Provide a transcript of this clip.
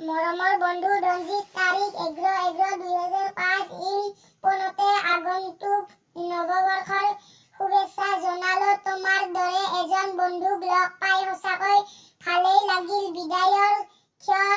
মৰমৰ বন্ধু ৰঞ্জিত, তাৰিখ 11/11/2005 ইং পোনতে আগন্তুক নৱবৰ্ষৰ শুভেচ্ছা জনালোঁ। তোমাৰ দৰে এজন বন্ধুক লগ পাই সঁচাকৈ ভালেই লাগিল। বিদায়ৰ ক্ষণ